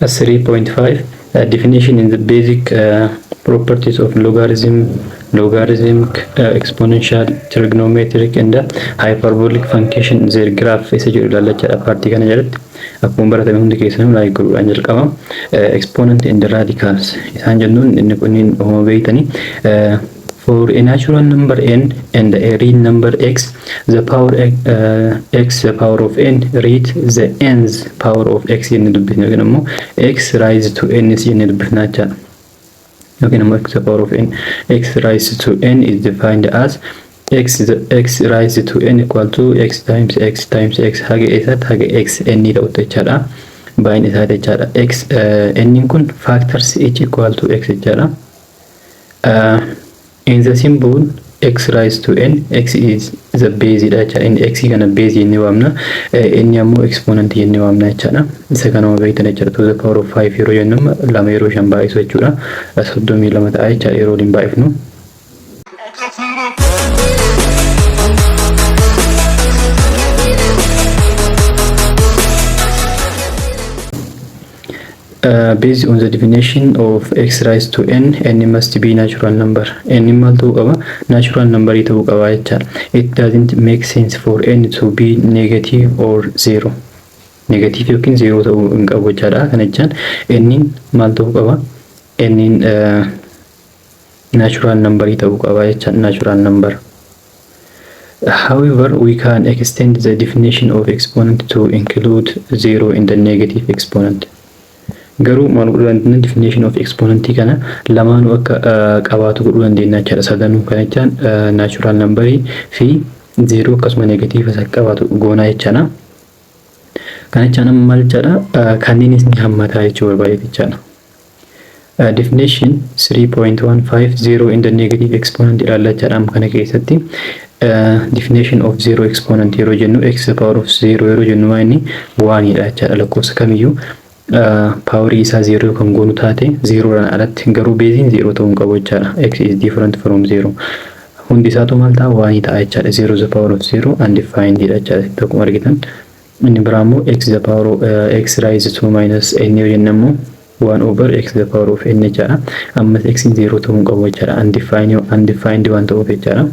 3.5 Definition in the basic properties of logarithm, logarithmic, exponential, trigonometric and hyperbolic function, their graph isa jedhu ilaalla jechaadha. Paartii kana jalatti akkuma baratame hundi keessanuu like godhuudhaan jalqaba. Exponent and radicals isaan jennuun inni kunniin ofuma beektanii. For a natural number n and a real number x, the power x the power of n read the nth power of x jennee dubbifna, yookiin immoo x rise to n jennee dubbifna jechaadha. Yookiin immoo x the power of n, x rise to n is defined as x the x rise to n equal to x times x times x haga eessaatti? Haga x n ta'utti jechaadha. Baay'een isaa jechaadha. X n kun factors each equal to x jechaadha. In the symbol x raised to n, x is the base dha jechaadha. Inni x kana base jennee waamna, inni ammoo exponent jennee waamna jechaadha. Isa kanuma beektan jechaadha. To the power of 5 yeroo jennu, lama yeroo shan baay'isu jechuudha, 32 ta'a jechaadha yeroo waliin baay'ifnu. Based on the definition of x raised to n, n must be natural number. N maal ta'uu qaba? Natural number ta'uu qaba jechaadha. It doesn't make sense for n to be negative or zero. Negative yookiin zero ta'uu hin qabu jechaadha. Kana jechaan n maal ta'uu qaba? N natural number ta'uu qaba jechaadha. Natural number. However, we can extend the definition of exponent to include zero in the negative exponent. Garuu maal godhuu dandeenya? Definition of exponentii kana lamaanuu akka qabaatu godhuu dandeenya jechaadha. Sadanuu kana jechaan natural numberii fi zero akkasuma negative isa qabaatu goonaa jechaadha. Kana jechaan amma maal jechaadha? Kanneenis ni hammataa jechuu barbaade jechaadha. Definition 3.15, zero in the negative exponent ilaalla jechaadha amma kana keessatti. Definition of zero exponent yeroo jennu, x the power of zero yeroo jennu, maa inni waanidha jechaadha. Lakkoofsa kamiyyuu powerii isaa zero kan goonu taate, zerodhaan alatti garuu baseiin zero ta'uu hin qabu jechaadha. X is different from zero. Hundi isaatu maal ta'a? One ta'a jechaadha. Zero the power of zero undefined dha jechaadha. Akkuma argitan, inni biraa immoo x the power of x raised to minus n yoo jenne immoo 1 over x the power of n jechaadha. Ammas x zero ta'uu hin qabu jechaadha. Undefined waan ta'uuf jechaadha.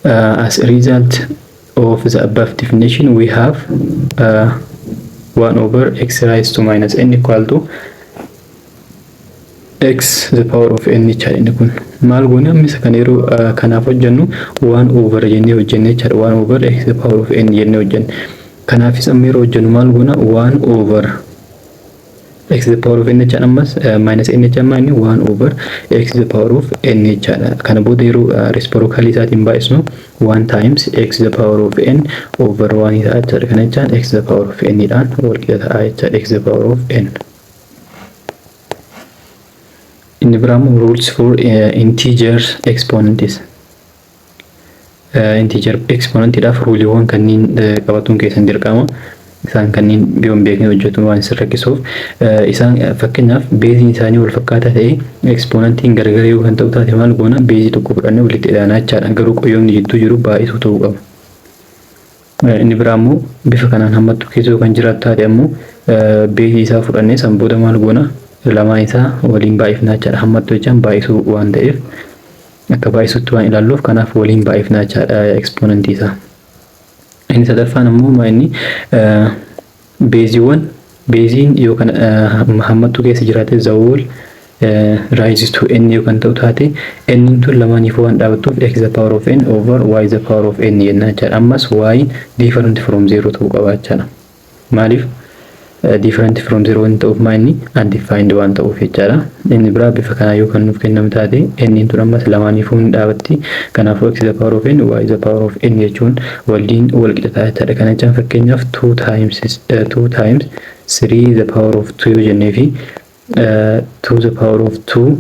As a result of the above definition, we have 1 over x raised to minus n equal to x the power of n jechaadha. Inni kun maal goone? Amma isa kana yeroo kanaaf hojjennu 1 over jennee hojjenne jechaadha. 1 over x the power of n jennee hojjenne. Kanaafis amma yeroo hojjennu maal goona? 1 over x the power of n jechaan ammas minus n jechaan maal inni 1 over x the power of n jechaadha. Kana booda yeroo reciprocal isaatiin baay'isnu 1 times x the power of n over 1 ta'a jechaadha. Kana jechaan x the power of n dhaan wal qixa ta'a jechaadha, x the power of n. Inni biraa immoo rules for integer exponents. Integer exponentiidhaaf ruleiiwwan kanneen qabatuun keessan dirqama. Isaan kanneen yoo hin beekne hojjetu waan isin rakkisuuf. Isaan fakkeenyaaf baseiin isaanii wal fakkaataa ta'e, exponentiin gargar yoo kan ta'u taate, maal goona? Baseii tokko fudhannee walitti ida'anaa jechaadha. Garuu qoyoomni jidduu jiru baay'isuu ta'uu qaba. Inni biraa immoo bifa kanaan hammattuu keessa kan jiraatu taate ammoo baseii isaa fudhannee san booda maal goona? Lamaan isaa waliin baay'ifnaa jechaadha. Hammattuu jechaan baay'isuu waan ta'eef, akka baay'isuutti waan ilaalluuf, kanaaf waliin baay'ifnaa jechaadha exponentii isaa. Inni sadaffaan ammoo maa inni baseiiwwan baseiin yookaan hammattuu keessa jiraate, the whole rises to n yoo kan ta'u taate, n tun lamaaniif waan dhaabattuuf x the power of n over y the power of n jennaa jechaadha. Ammas y different from zero ta'uu qaba jechaadha. Maaliif different from zero waan ta'uuf? Maa inni undefined waan ta'uuf jechaadha. Inni biraa bifa kanaa yoo kan nuuf kennamu taate, n tun ammas lamaaniifuu ni dhaabatti. Kanaafuu x the power of n y the power of n jechuun waliin wal qixa ta'a jechaadha. Kana jechaan fakkeenyaaf 2 times 2 times 3 the power of 2 yoo jennee fi 2 the power of 2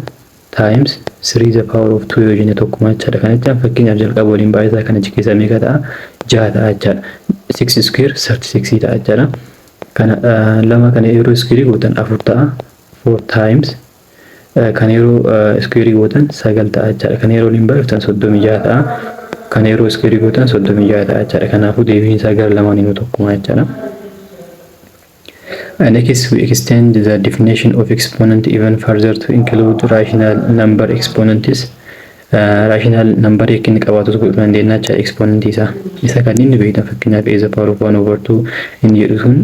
times 3 the power of 2 yoo jenne tokkuma jechaadha. Kana jechaan fakkeenyaaf jalqaba waliin baay'isaa kana achi keessaa meeqa ta'a? 6 ta'a jechaadha. 6 square 36 ta'a jechaadha. Kana lama kana yeroo square gootan afur ta'a. 4 times kana yeroo square gootan sagal ta'a jechaadha. Kana yeroo waliin baay'iftan 36 ta'a. Kana yeroo square gootan 36 ta'a jechaadha. Kanaafuu deebiin isaa gara lamaaniinuu tokkuma jechaadha. Next, we extend the definition of exponent even further to include rational number exponents. Rational number akka inni qabaatus godhuu dandeenya jecha exponent isaa. Isa kan inni beektan, fakkeenyaaf a the power of 1 over 2 inni jedhu sun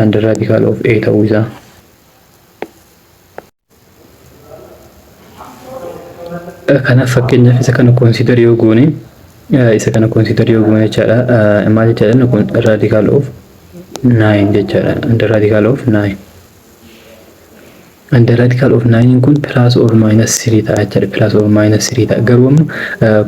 under radical of a ta'uu isaa. Kanaaf fakkeenyaaf isa kana consider yoo goone, isa kana consider yoo goone jechaadha. Maal jechaadha? Inni kun radical of 9 jechaadha. Under radical of 9. Under radical of 9 kun plus or minus 3 ta'a jechaadha. Plus or minus 3 ta'a. Garuu amma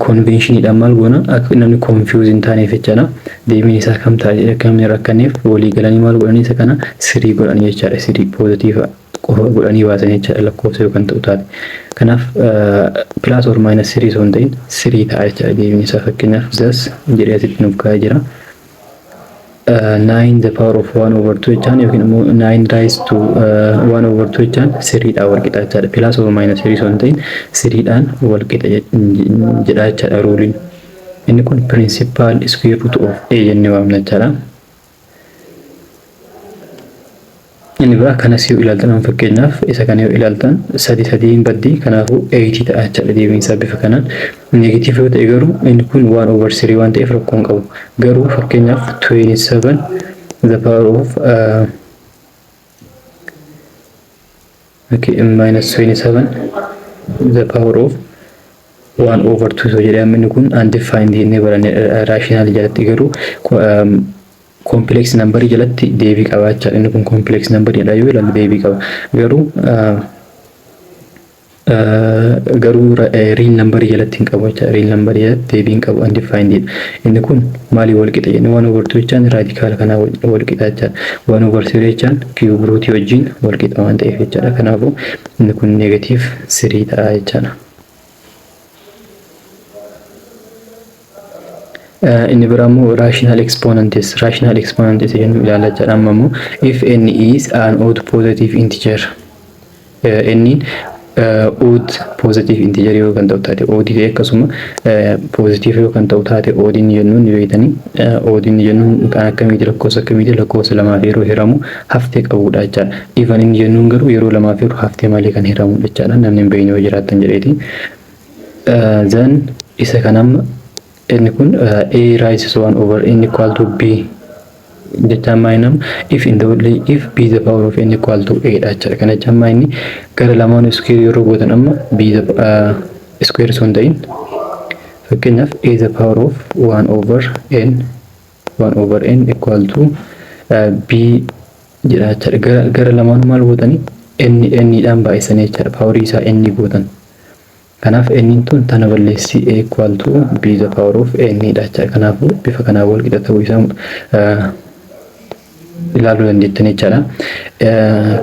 conventioniidhaan maal goona? Akka namni confuse hin taaneef jechaadha. Deebiin isaa kam ta'a jedhee akka namni rakkanneef walii galanii maal godhanii? Isa kana 3 godhanii jechaadha. 3 positive qofa godhanii baasan jechaadha, lakkoofsa yoo kan ta'u taate. Kanaaf plus or minus 3 osoo hin ta'in 3 ta'a jechaadha deebiin isaa. Fakkeenyaaf thus jedhee asitti nuuf kaa'ee jira. 9 the power of 1 over 2 jechaan yookiin immoo 9 raised to 1 over 2 jechaan 3dhaan wal qixa jechaadha. Plus or minus 3 osoo hin ta'in 3dhaan wal qixa jedha jechaadha ruleiin. Inni kun principal square root of a jennee waamna jechaadha. Inni biraa kanas yoo ilaaltan, fakkeenyaaf isa kana yoo ilaaltan, sadi sadiin baddii, kanaafuu 8 ta'a jechaadha deebiin isaa bifa kanaan. Negative yoo ta'e garuu inni kun 1 over 3 waan ta'eef rakkoo hin qabu. Garuu fakkeenyaaf 27 the power of okay, minus 27 the power of 1 over 2 so jedhee, inni kun undefined jennee baranne rational jalatti, garuu complex number jalatti deebii qaba jechaadha. Inni kun complex number dha yoo ilaalle deebii qaba. Garuu real number jalatti hin qabu jechaadha. Real number jalatti deebii hin qabu, undefined dha. Inni kun maalii wal qixa jenne? 1 over 2 jechaan radical kanaa wal qixa jechaadha. 1 over 3 jechaan cube root wajjin wal qixa waan ta'eef jechaadha. Kanaafuu inni kun negative 3 ta'a jechaadha. Inni biraa immoo rational exponents, rational exponents jennu ilaalla jechaadha. Amma immoo if n is an odd positive integer, n odd positive integer yoo kan ta'u taate, odd ta'e akkasuma positive yoo kan ta'u taate, odd inni jennuun ni beektanii. Odd inni jennuun kan akkamiiti? Lakkoofsa akkamiiti? Lakkoofsa lamaaf yeroo hiramu haftee qabudha jechaadha. Even inni jennuun garuu yeroo lamaaf yeroo haftee malee kan hiramudha jechaadha, namni hin beekne yoo jiraattan jedheeti. Then isa kan amma inni kun a raises 1 over n equal to b jechaan maa inni if in the only if b the power of n equal to a dha jechaadha. Kana jechaan maa inni gara lamaan square yeroo gootan, amma b the square osoo hin ta'in, fakkeenyaaf a the power of 1 over n, 1 over n equal to b jedha jechaadha. Gara lamaan maal gootanii? N n dhaan baay'isanii jechaadha. Powerii isaa n gootan. Kanaaf n tun tana balleessi, a equal to b the power of n dha jechaadha. Kanaafuu bifa kanaan wal qixa ta'uu isaa ilaaluu dandeettan jechaadha.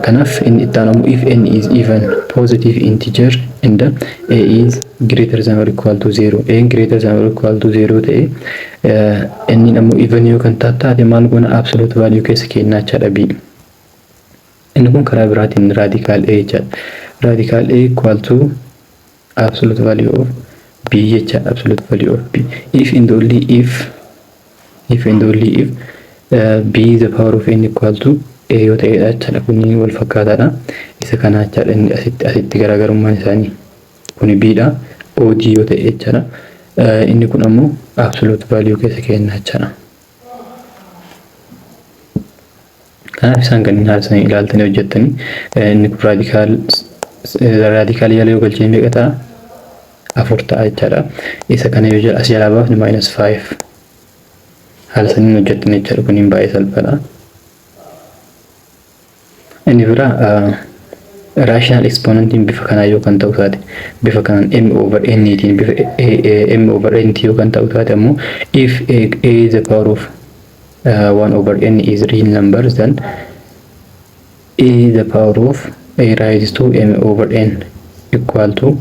Kanaaf inni itti aanu, if n is even positive integer and a is greater than or equal to 0, a greater than or equal to 0 ta'e, inni ammoo even yoo kan taate, maal goona? Absolute value keessa kennaa jechaadha b. Inni kun karaa biraatiin radical a jechaadha. Radical a equal to absolute value of b jecha, absolute value of b if and only if, if and only if b the power of n equal to a yoo ta'edha jechaadha. Kunniin wal fakkaataadha. Isa kana jechaadha. Inni asitti garaagarummaan isaanii kuni b dha, odd yoo ta'e jechaadha. Inni kun ammoo absolute value keessa kenna jechaadha. Kanaaf isaan kanneen haala sanii ilaaltanii hojjettanii. Inni kun radical jala yoo galchine meeqa ta'a? Afur ta'a jechaadha. Isa kana yoo as jalaa baafne minus 5. Haala saniin hojjettan jechaadha. Kuniin baay'ee salphaadha. Inni biraa rational exponentiin bifa kanaa yoo kan ta'u taate, bifa kanaan m over n tiin, bifa m over n yoo kan ta'u taate ammoo, if a the power of 1 over n is real number, then a the power of a raised to m over n equal to,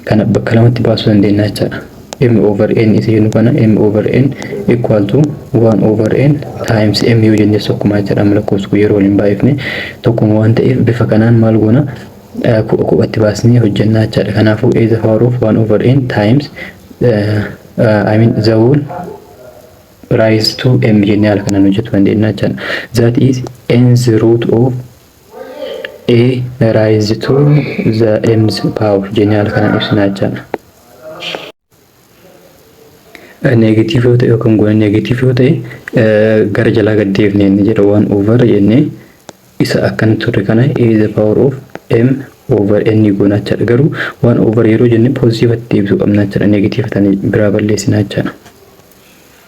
kana bakka lamatti baasuu dandeenya jechaadha. M over n isa jennu kana m over n equal to 1 over n times m yoo jenne tokkuma jechaadha. Amma lakkoofsi kun yeroo waliin baay'ifne tokkuma waan ta'eef bifa kanaan maal goona? Kophatti baasnee hojjennaa jechaadha. Kanaafuu a the power of 1 over n times I mean the whole rise to m jennee haala kanaan hojjechuu dandeenya jechaadha. That is Nth root of a raised to the mth power jennee haala kanaan ibsina jechaadha. Negative yoo ta'e yookaan goone, negative yoo ta'e gara jalaa gad deebine inni jedha, 1 over jennee isa akkana turre kana a the power of m over n goona jechaadha. Garuu 1 over yeroo jenne positive deebisuu qabna jechaadha. Negative tani biraa balleessina jechaadha.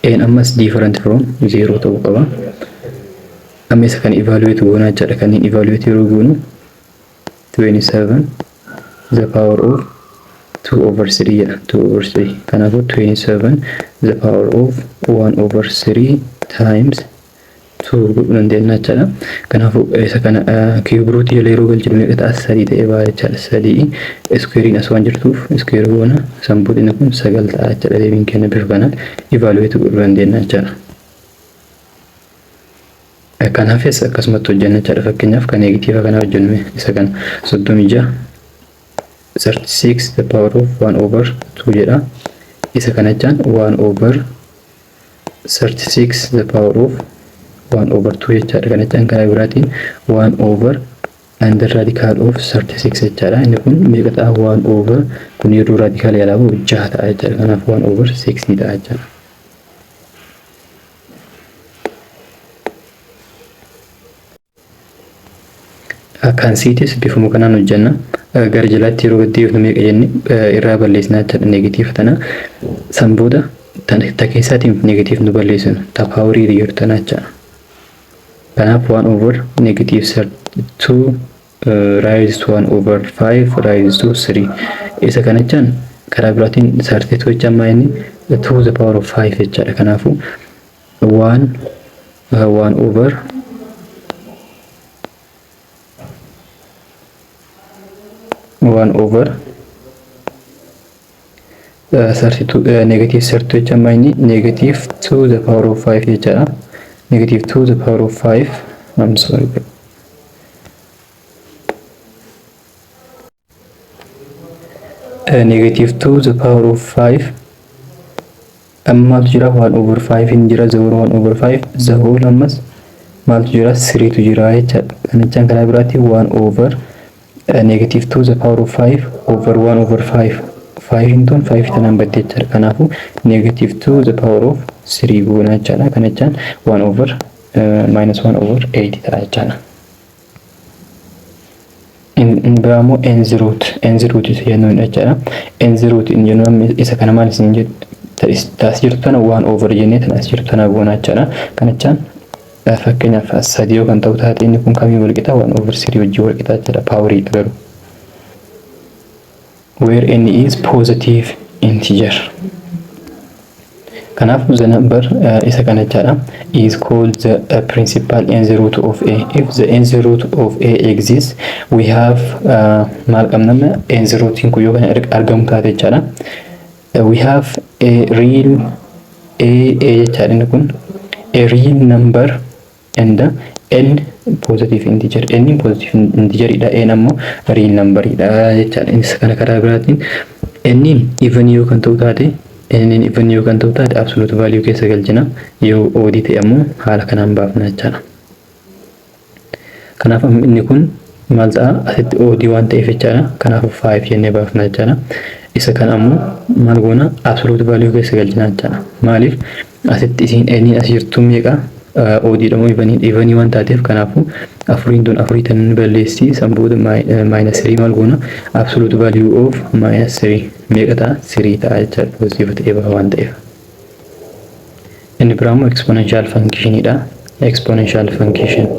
N ammas different from 0 ta'uu qaba. Amma isa kan evaluate goona jechaadha. Kanneen evaluate yeroo goonu, 27 the power of 2 over 3 jedha. 2 over 3, kanaafuu 27 the power of 1 over 3 times 2 godhuu dandeenya jechaadha. Kanaafuu isa kana cube root jala yeroo galchinu meeqa ta'a? Sadii ta'ee ba'a jechaadha. Sadii squarein as waan jirtuuf square goona, san booda inni kun sagal ta'a jechaadha. Deebiin keenya bifa kanaan evaluate godhuu dandeenya jechaadha. Kanaafis akkasumatti hojjenna jechaadha. Fakkeenyaaf kan negative kana hojjennu, isa kana 36, 36 the power of 1 over 2 jedha. Isa kana jechaan 1 over 36 the power of 1 over 2 jechaadha. Kana jechaan karaa biraatiin 1 over under radical of 36 jechaadha. Inni kun meeqa ta'a? 1 over kun yeroo radical jalaa bahu 6 ta'a jechaadha. Kanaaf 1 over 6 ta'a jechaadha. Kan siitis bifuma kanaan hojjenna. Gara jalaatti yeroo gad deebifnu meeqa jenne, irraa balleessina jechaadha negative tana. San booda ta keessaatiin negative nu balleessinu, ta powerii jirtu tana jechaadha. Kanaaf 1 over negative 2 raised to 1 over 5 raised to 3. Isa kana jechaan karaa biraatiin 32 jechaan maa inni 2 the power of 5 jechaadha. Kanaafuu 1 over 1 over 32, negative 32 jechaan maa inni negative 2 the power of 5 jechaadha. Negative 2 the power of 5, I'm sorry, negative 2 the power of 5. Amma maaltu jira? 1 over 5 hin jira, the whole 1 over 5 the whole, ammas maaltu jira? 3 tu jira jechaadha. Kana jechaan karaa biraatti 1 over negative 2 the power of 5 over 1 over 5, 5 hin tun 5 tanaan badde jechaadha. Kanaafuu negative 2 the power of 3 goona jechaadha. Kana jechaan 1 over minus 1 over 8 ta'a jechaadha. Inni biraa immoo nth root, nth root isa jennuun jechaadha. Nth root inni jennuun isa kana maal isin jedhu, taas jirtu tana 1 over jennee tana as jirtu tana goona jechaadha. Kana jechaan fakkeenyaaf sadii yoo kan ta'u taate, inni kun kamii wal qixa? 1 over 3 wajjin wal qixa jechaadha, powerii garuu. Where n is positive integer. Kanaaf the number isa kana jechaadha is called the principal nth root of a. If the nth root of a exists, we have maal qabna? Nth rootiin kun yoo kan argamu taate jechaadha. We have a real a jechaadha, inni kun a real number and n positive integer, n positive integer dha, n ammoo real number dha jechaadha. Isa kana karaa biraatiin n even yoo kan ta'u taate, n even yoo kan ta'u taate absolute value keessa galchina, yoo odd ta'e ammoo haala kanaan baafna jechaadha. Kanaaf inni kun maal ta'a? Asitti odd waan ta'eef jechaadha. Kanaaf 5 jennee baafna jechaadha. Isa kana ammoo maal goona? Absolute value keessa galchina jechaadha. Maaliif? Asitti isiin n as jirtu meeqa? Oddiidha moo evenii? Evenii waan taateef, kanaafuu afuriin tun afurii tan balleessi. San booda minus 3 maal goona? Absolute value of minus 3 meeqa ta'a? 3 ta'a jechaadha, positive ta'ee baha waan ta'eef. Inni biraa immoo exponential functionidha. Exponential function.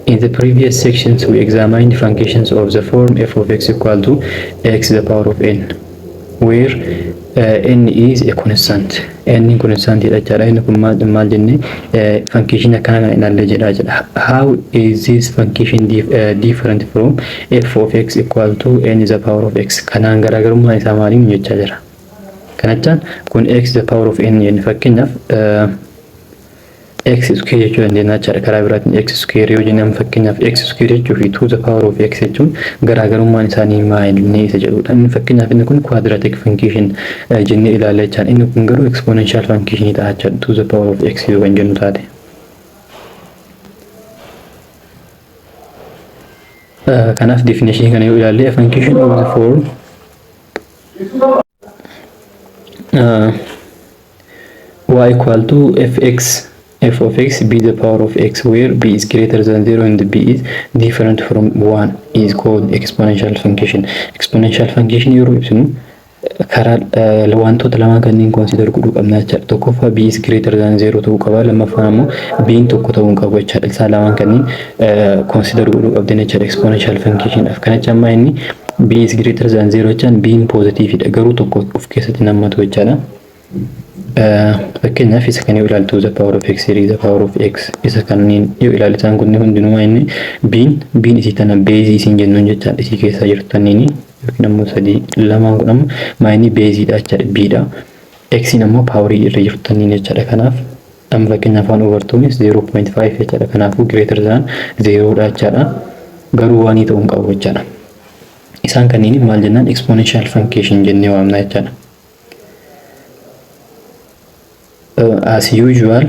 In the previous sections we examined functions of the form f of x equal to x the power of n, where n is a constant. N constant dha jechaadha. Inni kun maal maal jenne, function akkana kana ilaallee jedha jedha. How is this function different from f of x equal to n the power of x? Kanaan garaagarummaan isaa maaliin jechaa jira. Kanachaan kun x the power of n jenne, fakkeenyaaf x square jechuu dandeenya jechaadha. Karaa biraatiin x square yoo jenne, fakkeenyaaf x square jechuu fi 2 the power of x jechuun garaagarummaan isaanii maali isa jedhudha. Inni fakkeenyaaf inni kun quadratic function jennee ilaalla jechaadha. Inni kun garuu exponential function ta'a jechaadha, 2 the power of x yoo kan jennu taate. Kanaaf definition kana yoo ilaalle, a function of the form y equal to fx, f of x, b the power of x, where b is greater than 0 and b is different from 1, is called exponential function. Exponential function yeroo ibsinu karaa wantoota lamaan kanneen consider godhuu qabna jechaadha. Tokkoffaa, b is greater than 0 ta'uu qaba. Lammaffaan ammoo b tokko ta'uu hin qabu jechaadha. Isaan lamaan kanneen consider godhuu qabdan jechaadha exponential function. Kana jecha amma inni b is greater than 0 jechaan b positive dha, garuu tokko of keessatti hammatu jechaadha. Fakkeenyaaf, isa kan yoo ilaaltu, the power of x, the power of x, isa kanneen yoo ilaalle, isaan kunneen hundinuu inni b'n isii tana base isiin jennuun jechaadha, isii keessa jirtu tanniini yookiin ammoo sadii lamaan kun ammoo maayinii baseiidha jechaadha, b'dha. X'n ammoo powerii irra jirtu tanniin jechaadha. Kanaaf amma fakkeenyaaf one over twonis 0.5 jechaadha. Kanaafuu greater than 0dha jechaadha. Garuu one ta'uu hin qabu jechaadha. Isaan kanneen maal jennaan? Exponential function jennee waamna jechaadha. As usual,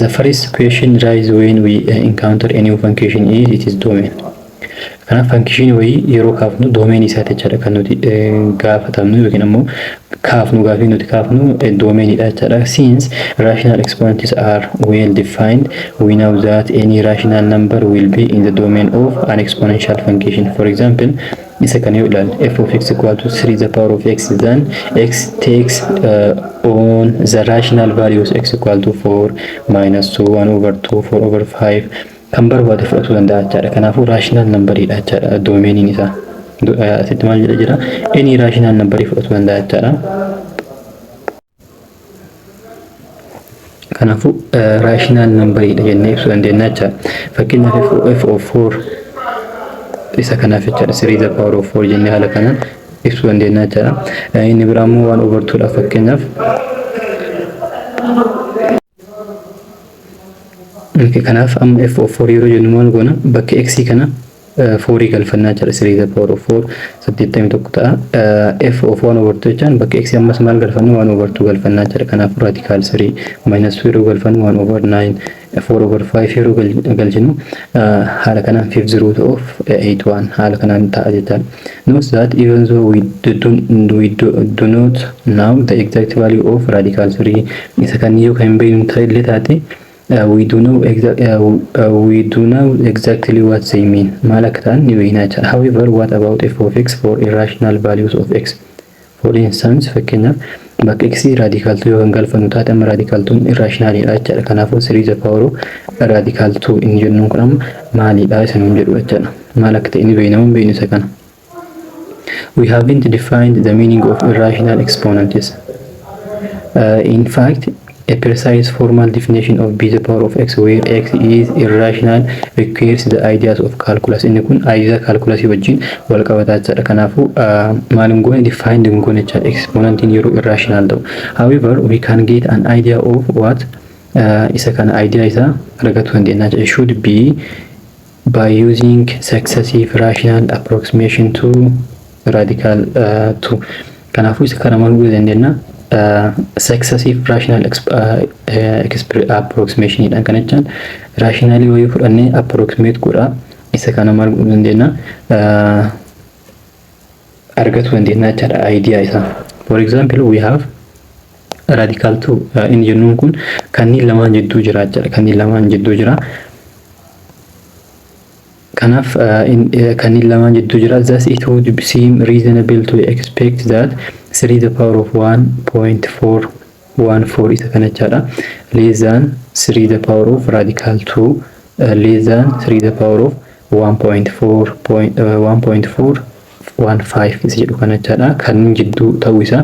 the first question rise when we encounter a new function is its domain. Kanaaf function wayii yeroo kaafnu domain isaati jechaadha kan nuti gaafatamnu, yookiin ammoo kaafnu, gaafii nuti kaafnu domainidha jechaadha. Since rational exponents are well defined, we know that any rational number will be in the domain of an exponential function. For example, isa kana yoo ilaalle, f of x equal to 3 the power of x, then x takes on the rational values x equal to 4, minus 2, 1 over 2, 4 over 5, kan barbaade fudhatuu danda'a jechaadha. Kanaafuu rational numberiidha jechaadha domainiin isaa. Asitti maal jedha jira? Any rational numberii fudhatuu danda'a jechaadha. Kanaafuu rational numberiidha jennee ibsuu dandeenya jechaadha. Fakkeenyaaf, f of 4 isa kanaaf jechaadha, 3 the power of 4 jennee haala kanaan ibsuu dandeenya jechaadha. Inni biraa immoo 1 over 2 dha fakkeenyaaf. Kanaaf amma f of 4 yeroo jennu maal goona? Bakka x kana 4 galfannaa jechaadha. 3 the power of 4 81 ta'a. F of 1 over 2 jechaan bakka x ammas maal galfannu? 1 over 2 galfannaa jechaadha. Kanaaf radical 3, minus 2 yeroo galfannu 1 over 9, 4 over 5 yeroo galchinu haala kanaan 5 root of 81 haala kanaan ta'a jechaadha. Note that even though we do not know the exact value of radical 3, isa kan yoo kan hin beeknu ta'e illee taate, we do know exactly what they mean, maal akka ta'an ni beekna jechaadha. However, what about f of x for irrational values of x? For instance, fakkeenyaaf, bakka x radical 2 yoo kan galfannu taate, amma radical 2 irrationalidha jechaadha. Kanaafuu 3 the power of radical 2 inni jennuun kun amma maalidha isa nuun jedhu jechaadha. Maal akka ta'e ni beekna moo hin beeknu isa kana? We haven't defined the meaning of irrational exponents. In fact, a precise formal definition of b the power of x where x is irrational requires the ideas of calculus. Inni kun idea calculus wajjin wal qabataa jechaadha. Kanaafuu maal hin goone? Defined hin goone jechaadha exponentiin yeroo irrational ta'u. However, we can get an idea of what isa kana idea isaa argachuu dandeenya jechaadha. Should be by using successive rational approximation to radical 2. Kanaafuu isa kana maal godhuu dandeenya? Successive rational approximation dhaan, kan jechaan rationalii wayii fudhannee approximate godha, isa kana maal godhuu dandeenya? Argachuu dandeenya jechaadha idea isaa. For example, we have radical 2 inni jennuun kun kanneen lamaan jidduu jira jechaadha, kanneen lamaan jidduu jira. Kanaaf kanneen lamaan jidduu jira. Thus it would seem reasonable to expect that 3 the power of 1.414, isa kana jechaadha, less than 3 the power of radical 2 less than 3 the power of 1.4.1.415 isa jedhu kana jechaadha, kanneen jidduu ta'uu isaa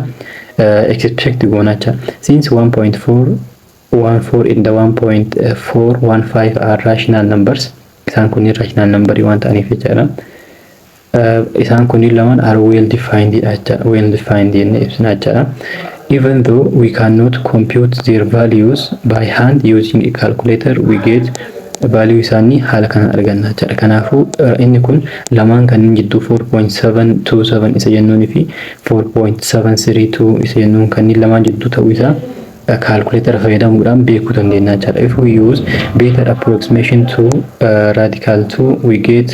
expect goona jechaadha. Since 1.414 in the 1.415 are rational numbers, isaan kunniin rational numberii waan ta'aniif jechaadha. Isaan kunniin lamaan are well defined dha jechaadha. Well defined jennee ibsina jechaadha. Even though we cannot compute their values by hand using a calculator, we get value isaanii haala kanaan arganna jechaadha. Kanaafuu inni kun lamaan kanneen jidduu, 4.727 isa jennuunii fi 4.732 isa jennuun, kanneen lamaan jidduu ta'uu isaa calculator fayyadamuudhaan beekuu dandeenya jechaadha. If we use better approximation to radical 2, we get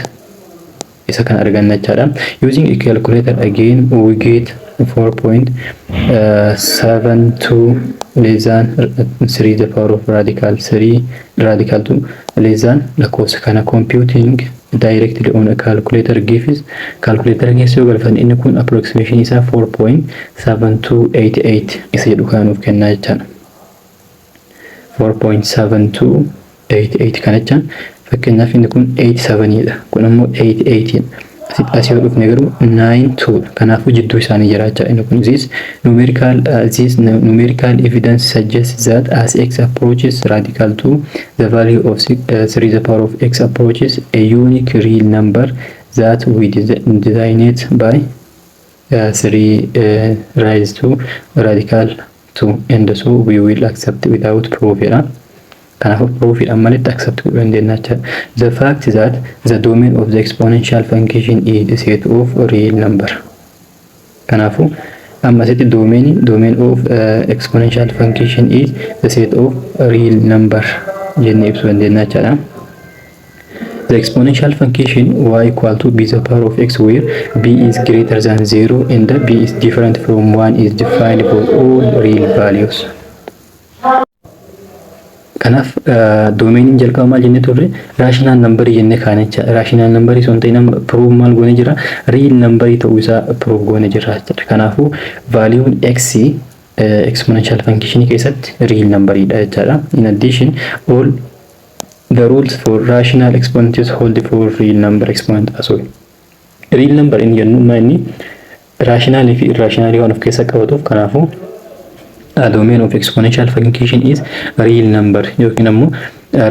Isa kan arganna jechaadha. Using a calculator again, we get 4.72 less than 3 the power of radical 3 radical 2 less than lakkoofsa kana. Computing directly on a calculator gives, calculator keessa yoo galfan, inni kun approximation isaa 4.7288 isa jedhu kana nuuf kennaa jechaadha. 4.7288 kana jechaan fakkeenyaaf inni kun 87 dha, kun ammoo 88 dha. Asii yoo dhufne garuu 92 dha. Kanaafuu jidduu isaanii jira jechaadha inni kun. This numerical evidence suggests that as x approaches radical 2, the value of 3 the power of x approaches a unique real number that we designate by 3 raised to radical 2, and so we will accept without proof jedha. Kanaafuu proofiidhaan malitti accept godhuu dandeenya jechaadha. The fact that the domain of the exponential function is a set of real number. Kanaafuu amma asitti domain of exponential function is the set of real number jennee ibsuu dandeenya jechaadha. The exponential function y equal to b the power of x, where b is greater than 0 and b is different from 1, is defined for all real values. Kanaaf domainiin jalqaba maal jennee turre? Rational numberii jennee kaane jechaadha. Rational numberii sun ta'in proof maal goone jira? Real numberii ta'uu isaa proof goone jira jechaadha. Kanaafuu valueun x exponential function keessatti real numberiidha jechaadha. In addition, all the rules for rational exponents hold for real number exponent as well. Real number inni jennu ma inni rationalii fi irrationalii waan of keessa qabatuuf, kanaafuu domain of exponential function is real number yookiin ammoo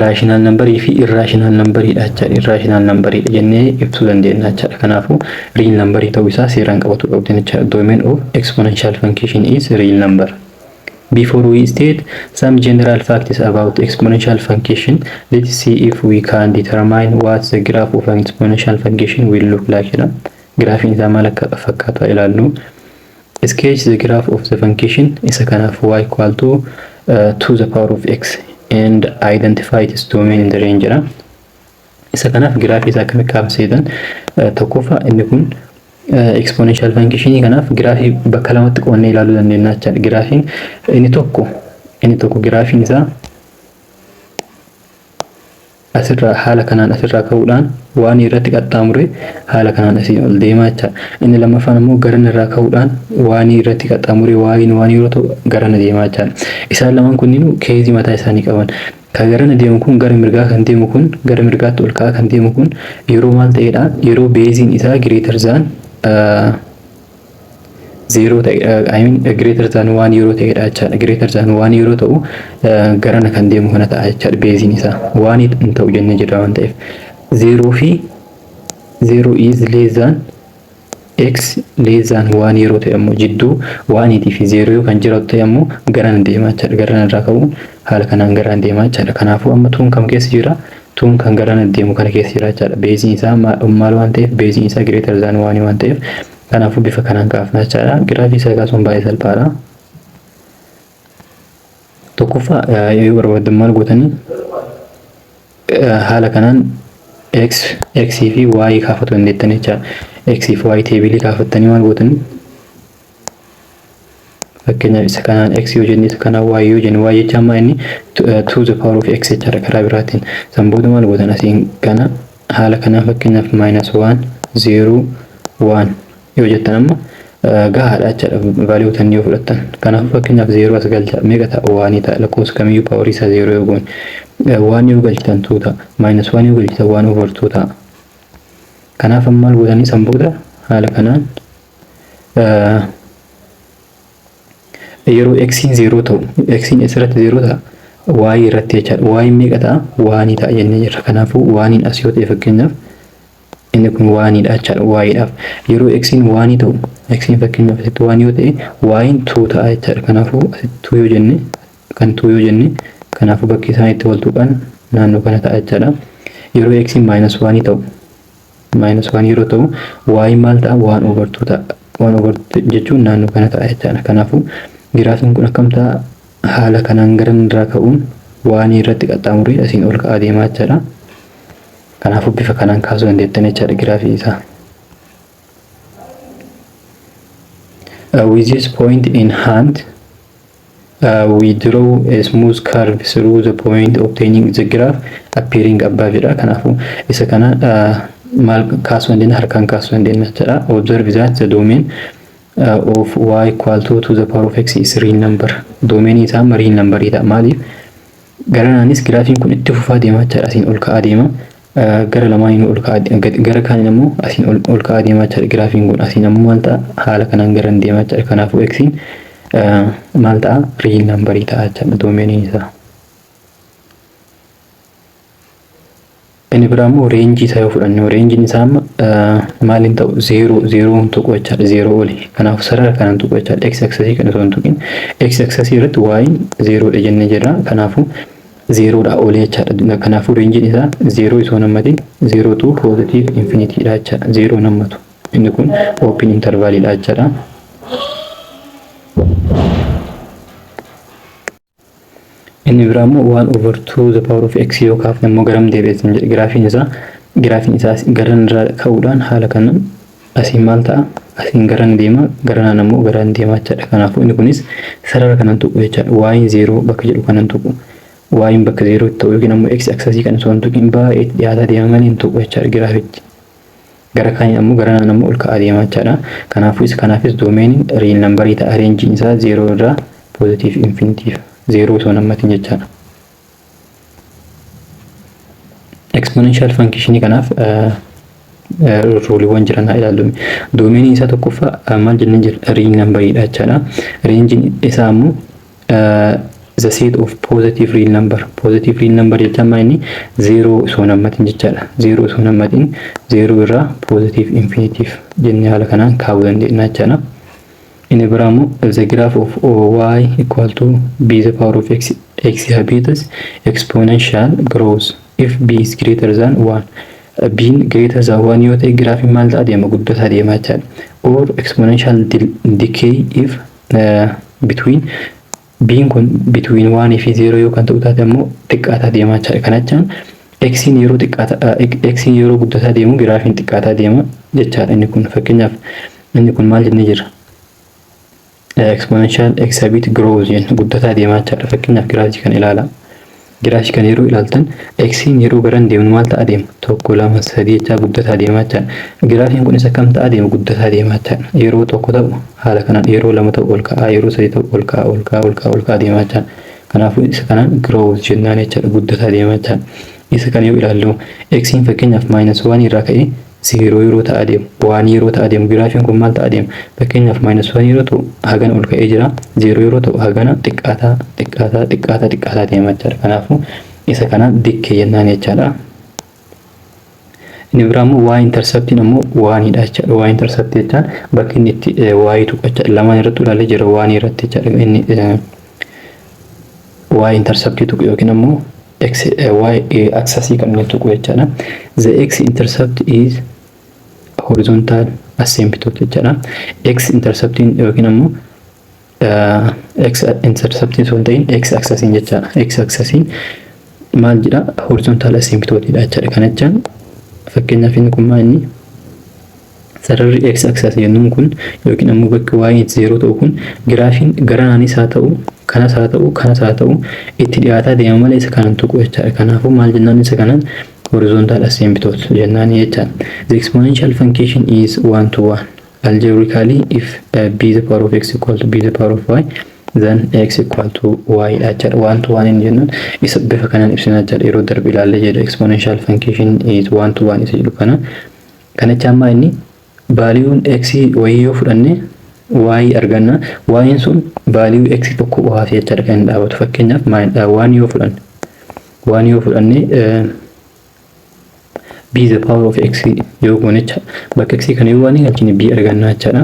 rational numberii fi irrational numberiidha jechaadha. Irrational numberiidha jennee ibsuu dandeenya jechaadha. Kanaafuu real numberii ta'uu isaa seeraan qabatu qabdu jechaadha. Domain of exponential function is real number. Before we state some general facts about exponential function, let's see if we can determine what the graph of an exponential function will look like jedha. Graafiin isaa maal akka fakkaatu ilaallu. Sketch the graph of the function isa kanaaf y equal to to the power of x and identify its domain in the range jedha. Isa kanaaf giraafii isaa akkamitti kaafseetan? Tokkoffaa, inni kun exponential function kanaaf giraafii bakka lamatti qoonnee ilaaluu dandeenya jechaadha. Giraafiin inni tokko giraafiin isaa asirraa haala kanaan asirraa ka'uudhaan waan irratti qaxxaamure haala kanaan asii ol deemaa jechaadha. Inni lammaffaan immoo garana irraa ka'uudhaan waan irratti qaxxaamure waan waan yeroo ta'u garana deemaa jechaadha. Isaan lamaan kunniinuu caseii mataa isaanii qaban. Kan garana deemu kun, gara mirgaa kan deemu kun, gara mirgaatti ol ka'aa kan deemu kun yeroo maal ta'edha? Yeroo baseiin isaa greater than zero ta'e, I mean, greater than one yeroo ta'edha jechaadha. Greater than one yeroo ta'u garana kan deemu kana ta'a jechaadha baseiin isaa. One hin ta'u jennee jirra waan ta'eef. Zero fi zero is less than x less than one yeroo ta'e ammoo, jidduu oneiitii fi zero yoo kan jiraatu ta'e ammoo garana deema jechaadha. Garana irraa ka'uun haala kanaan garana deema jechaadha. Kanaafuu amma twon kam keessa jira? Twon kan garana deemu kana keessa jira jechaadha. Baseiin isaa maal waan ta'eef? Baseiin isaa greater than oneii waan ta'eef, kanaafuu bifa kanaan kaafna jechaadha. Giraafii isaa kaasuun baay'ee salphaadha. Tokkoffaa, yoo barbaaddan maal gootanii? Haala kanaan x fi y kaafatu dandeettan jechaadha. X fi y tableii kaafattanii maal gootanii? Fakkeenyaaf isa kanaan x yoo jenne, isa kanaan y yoo jenne, y jecha amma inni to the power of x jechaadha karaa biraatiin. San booda maal gootan? Asiin kana haala kanaan fakkeenyaaf minus 1 0 1 yoo jettan amma gahaadha jechaadha value tan yoo fudhattan. Kanaafuu fakkeenyaaf 0 as galcha, meeqa ta'a? Oneii ta'a. Lakkoofsa kamiyyuu powerii isaa 0 yoo goone, one yoo galchitan 2 ta'a. Minus 1 yoo galchitan 1 over 2 ta'a. Kanaaf amma maal gootanii? San booda haala kanaan yeroo xiin 0 ta'u, xiin asirratti 0 ta'a, y irratti jechaadha. Y meeqa ta'a? Oneii ta'a jennee jirra. Kanaafuu oneiin as yoo ta'e, fakkeenyaaf inni kun oneiidha jechaadha yidhaaf. Yeroo xiin oneii ta'u, xiin fakkeenyaaf asitti one yoo ta'e, yiin 2 ta'a jechaadha. Kanaafuu asitti 2 yoo jenne, kan 2 yoo jenne, kanaafuu bakki isaan itti wal tuqan naannoo kana ta'a jechaadha. Yeroo xiin minus oneii ta'u, minus one yeroo ta'u, yiin maal ta'a? 1 over 2 ta'a. 1 over 2 jechuun naannoo kana ta'a jechaadha. Kanaafuu giraafiin kun akkam ta'a? Haala kanaan gara irraa ka'uun oneii irratti qaxxaamuree asiin ol ka'aa deemaa jechaadha. Kanaafuu bifa kanaan kaasuu dandeettan jechaadha giraafii isaa. With this point in hand, we draw a smooth curve through the point, obtaining the graph appearing above jedha. Kanaafuu isa kana maal kaasuu dandeenya? Harkaan kaasuu dandeenya jechuudha. Observe that the domain of y equal to to the power of x is real number. Domain isaa real number ta'a. Maaliif? Garanaanis giraafiin kun itti fufaa deemaa jechaadha. Asiin ol ka'aa deema. Gara lamaaniin ol ka'aa, gara kaaniin ammoo asiin ol ka'aa deemaa jechaadha. Giraafiin kun asiin ammoo maal ta'a? Haala kanaan garan deemaa jechaadha. Kanaafuu xiin maal ta'a? Real number ta'a jechaadha domainiin isaa. Inni biraa immoo rangeii isaa yoo fudhanne, rangeiin isaa amma maaliin ta'u? Zero zeroon tuqu jechaadha, zero oli. Kanaaf sarara kanaan tuqu jechaadha. X axisii kan osoo hin tuqin, x axisii irratti y'n zerodha jennee jirra. Kanaafuu zerodha oli jechaadha. Kanaafuu rangeiin isaa zero osoo hin hammatin zero to positive infinity dha jechaadha. Zero hin hammatu. Inni kun open intervalidha jechaadha. Inni biraa immoo 1 over 2 the power of x yoo kaafne immoo garam deebi'eetiin jedhe giraafiin isaa. Giraafiin isaa garan irraa ka'uudhaan haala kanaan asiin maal ta'a? Asiin garan deema, garanaan ammoo garan deema jechaadha. Kanaafuu inni kunis sarara kanan tuqu jechaadha. Y'n zero bakka jedhu kanan tuqu. Y'n bakka zero ta'u yookiin ammoo x axisii kan osoo hin tuqin baay'ee dhiyaataa deema malee hin tuqu jechaadha giraafichi. Gara kaaniin ammoo garanaan ammoo ol ka'aa deema jechaadha. Kanaafuu isa kanaafis domainiin real numberii ta'a. Rangeiin isaa zero irraa positive infinity, zero osoo hin hammatin jechaadha. Exponential function kanaaf ruleiiwwan jiran haa ilaallu. Domainiin isaa tokkoffaa maal jennee jira? Real numberiidha jechaadha. Rangeiin isaa ammoo the set of positive real number. Positive real number jechaan maal? Inni zero osoo hin hammatin jechaadha. Zero osoo hin hammatin, zero irraa positive infinity jennee haala kanaan kaa'uu dandeenya jechaadha. Inni biraa immoo the graph of y equal to b the power of x exhibits exponential growth if b is greater than 1. B greater than 1 yoo ta'e giraafiin maal ta'a deema? Guddataa deema jechaadha. Or exponential decay if between b'n kun between 1 fi 0 yoo kan ta'u taate immoo xiqqaataa deema jechaadha. Kana jechaan x'n yeroo xiqqaataa, x'n yeroo guddataa deemu giraafiin xiqqaataa deema jechaadha inni kun. Fakkeenyaaf inni kun maal jennee jirra? Exponential exhibit growth jenna, guddataa deemaa jechaadha. Fakkeenyaaf giraafii kan ilaala. Giraafii kan yeroo ilaaltan x'n yeroo garan deemnu maal ta'a deema? Tokko, lama, sadii jechaa guddataa deemaa jechaadha. Giraafiin kunis akkam ta'a deema? Guddataa deemaa jechaadha. Yeroo tokko ta'u haala kanaan, yeroo lama ta'u ol ka'aa, yeroo sadii ta'u ol ka'aa, ol ka'aa, ol ka'aa, ol ka'aa deemaa jechaadha. Kanaafuu isa kanaan growth jennaan jechaadha, guddataa deemaa jechaadha. Isa kana yoo ilaallu x'n fakkeenyaaf minus one irraa ka'ee zero yeroo ta'aa deemu, one yeroo ta'aa deemu, giraafiin kun maal ta'aa deema? Fakkeenyaaf minus one yeroo ta'u hagana ol ka'ee jira. Zero yeroo ta'u hagana xiqqaataa, xiqqaataa, xiqqaataa, xiqqaataa deema jechaadha. Kanaafuu isa kanaan decay jennaan jechaadha. Inni biraa immoo y interceptiin ammoo oneidha jechaadha. Y intercept jechaan bakki inni itti y tuqu jechaadha. Lamaan irratti ilaalee jira, one irratti jechaadha. Inni y interceptii tuqu yookiin ammoo x y axisii kan inni tuqu jechaadha. The x intercept is horizontal asymptote jechaadha. X interceptiin yookiin ammoo x interceptiin osoo hin ta'in x axisiin jechaadha. X axisiin maal jedha? Horizontal asymptote dha jechaadha. Kana jechaan fakkeenyaaf inni kun maal? Inni sararri x axis jennuun kun yookiin ammoo bakki y zero ta'u kun giraafiin garanaanis haa ta'u, kanas haa ta'u, kanas haa ta'u, itti dhiyaataa deema malee isa kanan tuqu jechaadha. Kanaafuu maal jennaan? Isa kanan horizontal asymptote jennaan jechaadha. The exponential function is one to one. Algebraically, if b the power of x equal to b the power of y, then x equal to y dha jechaadha. One to one inni jennuun isa bifa kanaan ibsina jechaadha. Yeroo darbe ilaallee jedha, exponential function is one to one isa jedhu kana. Kana jechaan maal? Inni valueun x wayii yoo fudhanne y arganna. Y'n sun value x tokko qofaaf jechaadha kan inni dhaabatu. Fakkeenyaaf one yoo fudhanne, b the power of x yoo goone jecha, bakka x kana yoo one galchine b arganna jechaadha.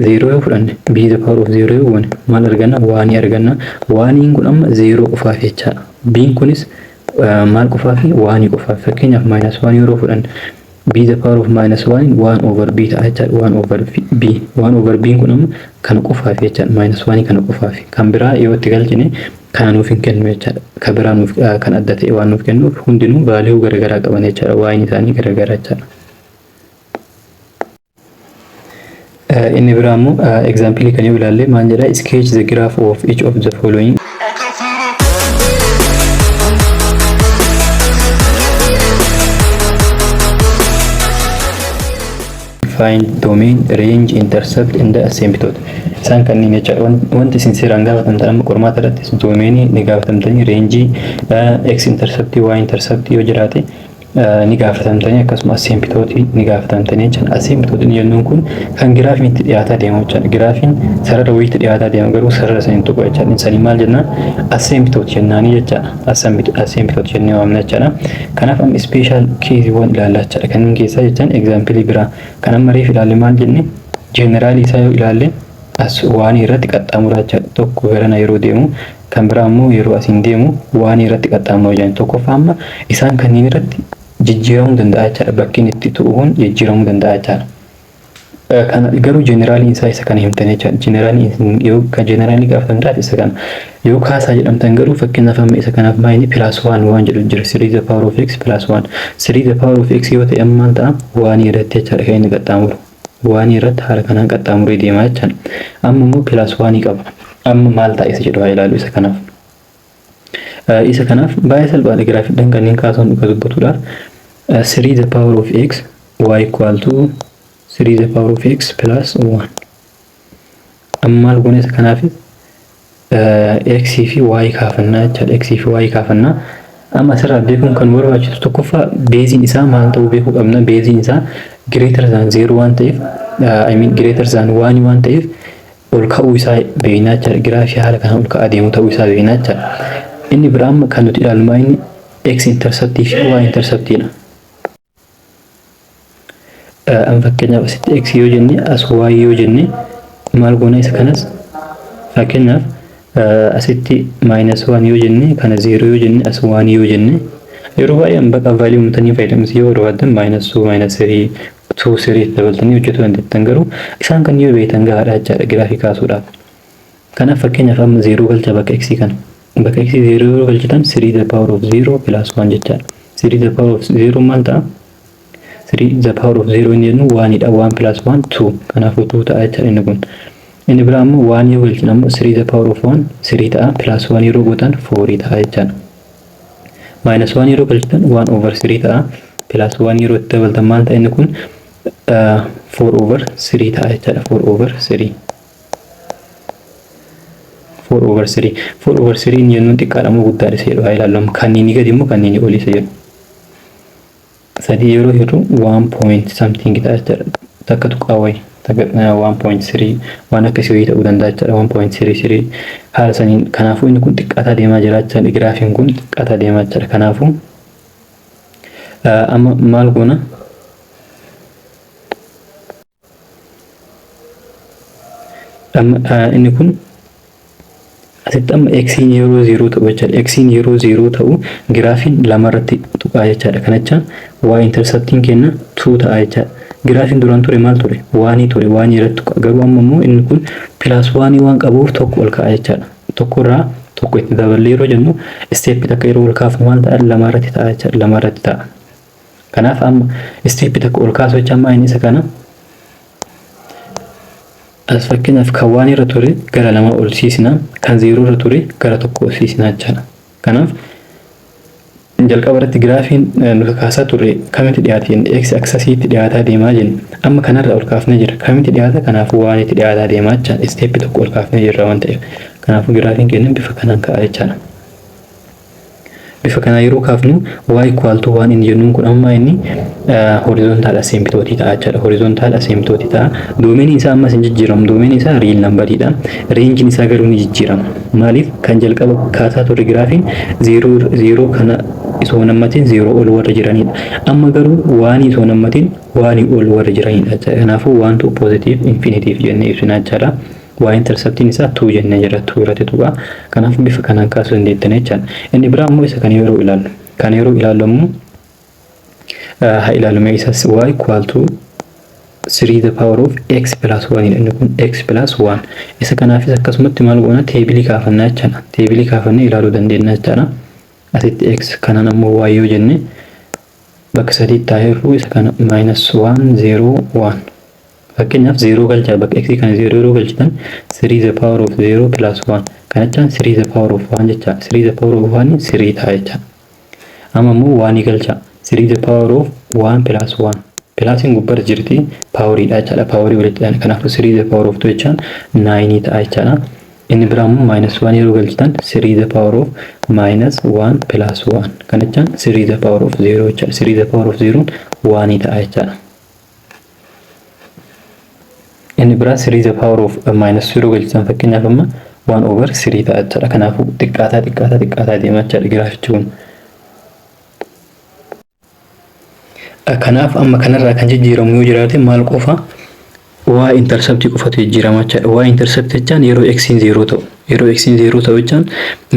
Zero yoo fudhanne, b the power of zero yoo goone maal arganna? One arganna. Oneiin kun amma zero qofaaf jechaadha. B'n kunis maal qofaafi? One qofaaf. Fakkeenyaaf minus one yeroo fudhanne, b the power of minus one, one over b ta'a jechaadha. One over b, one over b kun amma kana qofaaf jechaadha. Minus one kana qofaaf. Kan biraa yoo itti galchine kana nuuf hin kennu jechaadha. Kan biraa nuuf kan adda ta'e waan nuuf kennuuf hundinuu value garaagaraa qaban jechaadha. Waa'een isaanii garaagaraa jechaadha. Inni biraa immoo example kan yoo ilaalle maal jedha? Sketch the graph of each of the following. I can feel it. Find domain, range, intercept and asymptote. Isaan kanneen jecha wanti isin seeraan gaafatamtan amma qormaata irrattis domainii ni gaafatamtanii, rangeii, x intercept, y intercept yoo jiraate ni gaafatamtanii, akkasuma asymptote ni gaafatamtanii jechuudha. Asymptote jennuun kun kan giraafiin itti dhiyaataa deemu jechuudha. Giraafiin sarara wayiitti dhiyaataa deema, garuu sarara saniin tuqu jechuudha. Sanii maal jennaan? Asymptote jennaanii jechaadha. Asymptote jennee waamna jechaadha. Kanaaf amma special caseiiwwan ilaallaa jechaadha. Kanneen keessaa jechaan example biraa kan amma reef ilaalle maal jenne? Generalii isaa yoo ilaalle as waan irratti qaxxaamuraa jechaadha. Tokko garana yeroo deemu, kan biraa immoo yeroo asiin deemu waan irratti qaxxaamuru jedhan. Tokkoffaa amma isaan kanneen irratti jijjiiramuu danda'a jechaadha. Bakki inni itti tu'u kun jijjiiramuu danda'a jechaadha. Kana garuu generaliin isaa isa kana himtan jechaadha. Generaliin yoo kan generalii gaafatan taate isa kana. Yoo kaasaa jedhamtan garuu, fakkeenyaaf amma isa kanaaf maayini plus one waan jedhu jira. 3 the power of x plus 1. 3 the power of x yoo ta'e amma maal ta'a? Waan irratti jechaadha kan inni qaxxaamuru. Waan irratti haala kanaan qaxxaamuree deemaa jechaadha. Amma immoo plus one qaba. Amma maal ta'a isa jedhu haa ilaalu isa kanaaf. Isa kanaaf baay'ee salphaadha giraafiidhaan kanneen kaasuun dhuga dubbatuudhaaf. 3 the power of x, y equal to 3 the power of x plus 1. Amma maal goone? Isa kanaaf x fi y kaafannaa jechaadha. X fi y kaafannaa. Amma asirraa beekuun kan barbaachisu tokkoffaa baseiin isaa maal ta'uu beekuu qabna. Baseiin isaa greater than 0 waan ta'eef, I mean greater than 1 waan ta'eef, ol ka'uu isaa beeknaa jechaadha. Giraafii haala kanaan ol ka'aa deemu ta'uu isaa beeknaa jechaadha. Inni biraa amma kan nuti ilaallu maa inni x interceptii fi y interceptiidha. Amma fakkeenyaaf asitti x yoo jenne, as y yoo jenne, maal goona? Isa kanas fakkeenyaaf asitti minus 1 yoo jenne, kana 0 yoo jenne, as 1 yoo jenne, yeroo baay'ee baqa value uumtanii fayyadamtu. Yoo barbaaddan minus 2, minus 3, 2, 3 dabaltanii hojjetuu dandeettan, garuu isaan kan yoo beektan gahaadha jechaadha giraafii kaasuudhaaf. Kanaaf fakkeenyaaf amma 0 galcha bakka x kana. Bakka x 0 yeroo galchitan 3 the power of 0 plus 1 jechaadha. 3 the power of 0 maal ta'a? 3 the power of 0 inni jennu 1 dha. 1 plus 1, 2. Kanaafuu 2 ta'a jechaadha inni kun. Inni biraa ammoo 1 yoo galchine ammoo 3 the power of 1, 3 ta'a, plus 1 yeroo gootan 4 ta'a jechaadha. Minus 1 yeroo galchitan 1 over 3 ta'a, plus 1 yeroo itti dabaltan maal ta'a inni kun? 4 over 3 ta'a jechaadha. 4 over 3. 4 over 3. 4 over 3 inni jennuun xiqqaadha moo guddaadha isa jedhu haa ilaallu. Kanneen gadi immoo kanneen olii isa jedhu. Sadii yeroo hirru 1 point something ta'a jechaadha. Takka tuqaa wayi. Takka 1.3 waan akkasii wayii ta'uu danda'a jechaadha. 1.33 haala saniin. Kanaafuu inni kun xiqqaataa deemaa jira jechaadha. Giraafiin kun xiqqaataa deemaa jechaadha. Kanaafuu amma maal goona? Amma inni kun asitti amma xiin yeroo 0 ta'u jechaadha. Xiin yeroo 0 ta'u giraafiin lamarratti tuqaa jechaadha. Kana jechaan y interceptiin kenna 2 ta'a jechaadha. Giraafiin duraan ture maal ture? Oneii ture, oneii irratti tuqa. Garuu amma immoo inni kun plus oneii waan qabuuf tokko ol ka'a jechaadha. Tokko irraa tokko itti daballee yeroo jennu, stepii takka yeroo ol kaafnu maal ta'a? Lamarratti ta'a jechaadha. Lamarratti ta'a. Kanaaf amma stepii takka ol kaasu jecha amma inni isa kana as fakkeenyaaf kan one irra ture gara lama ol siisna, kan 0 irra ture gara tokko ol siisna jechaadha. Kanaaf jalqaba irratti giraafiin nuti kaasaa turre kamitti dhiyaate jenne? X axisiitti dhiyaataa deemaa jenne. Amma kanarra ol kaafnee jira. Kamitti dhiyaata? Kanaafuu oneitti dhiyaataa deemaa jechaadha. Stepii tokko ol kaafnee jirra waan ta'eef. Kanaafuu giraafiin keenya bifa kanaan ka'a jechaadha. Bifa kanaa yeroo kaafnu y equal to one inni jennuun kun amma inni horizontal asymptote ta'a jechaadha. Horizontal asymptote ta'a. Domainii isaa ammas hin jijjiiramu. Domainii isaa real numberiidha. Rangeiin isaa garuu ni jijjiirama. Maaliif? Kan jalqaba kaasaa turre giraafiin 0 0 kana isoo nammatiin 0 ol warra jiranidha. Amma garuu oneii isoo nammatiin oneii ol warra jiranidha jechaadha. Kanaafuu one to positive infinity jennee ibsina jechaadha. Y interceptiin isaa 2 jennee jira, 2 irratti tuqa. Kanaaf bifa kanaan kaasuu dandeettan jechaadha. Inni biraa immoo isa kana yeroo ilaallu. Kana yeroo ilaallu immoo haa ilaallu mee isas. Y equal to 3 the power of x plus 1 inni kun x plus 1. Isa kanaafis akkasumatti maal goona? Tableii kaafannaa jechaadha. Tableii kaafannee ilaaluu dandeenya jechaadha. Asitti x, kanaan ammoo y yoo jenne, bakka sadiitti taa'eeru isa kana minus 1, 0, 1. Fakkeenyaaf 0 galchaa, bakka x kana 0 yeroo galchitan, 3 the power of 0 plus 1 kana jechaan 3 the power of 1 jecha. 3 the power of 1 3 ta'a jecha. Amma immoo 1 galchaa, 3 the power of 1 plus 1, plusiin gubbarra jirti, poweriidha jechaadha. Powerii walitti dhahani. Kanaafuu 3 the power of 2 jechaan 9 ta'a jechaadha. Inni biraa immoo minus 1 yeroo galchitan, 3 the power of minus 1 plus 1 kana jechaan 3 the power of 0 jechaadha. 3 the power of 0 1 ta'a jechaadha. Inni biraa 3 the power of minus 0 galchitan, fakkeenyaaf amma 1 over 3 ta'a jechaadha. Kanaafuu xiqqaataa xiqqaataa xiqqaataa deema jechaadha giraafichi kun. Kanaaf amma kanarraa kan jijjiiramu yoo jiraate maal qofa? Y interceptii qofatu jijjiirama jechaadha. Y interceptii jechaan yeroo x'n 0 ta'u. Yeroo x'n 0 ta'u jechaan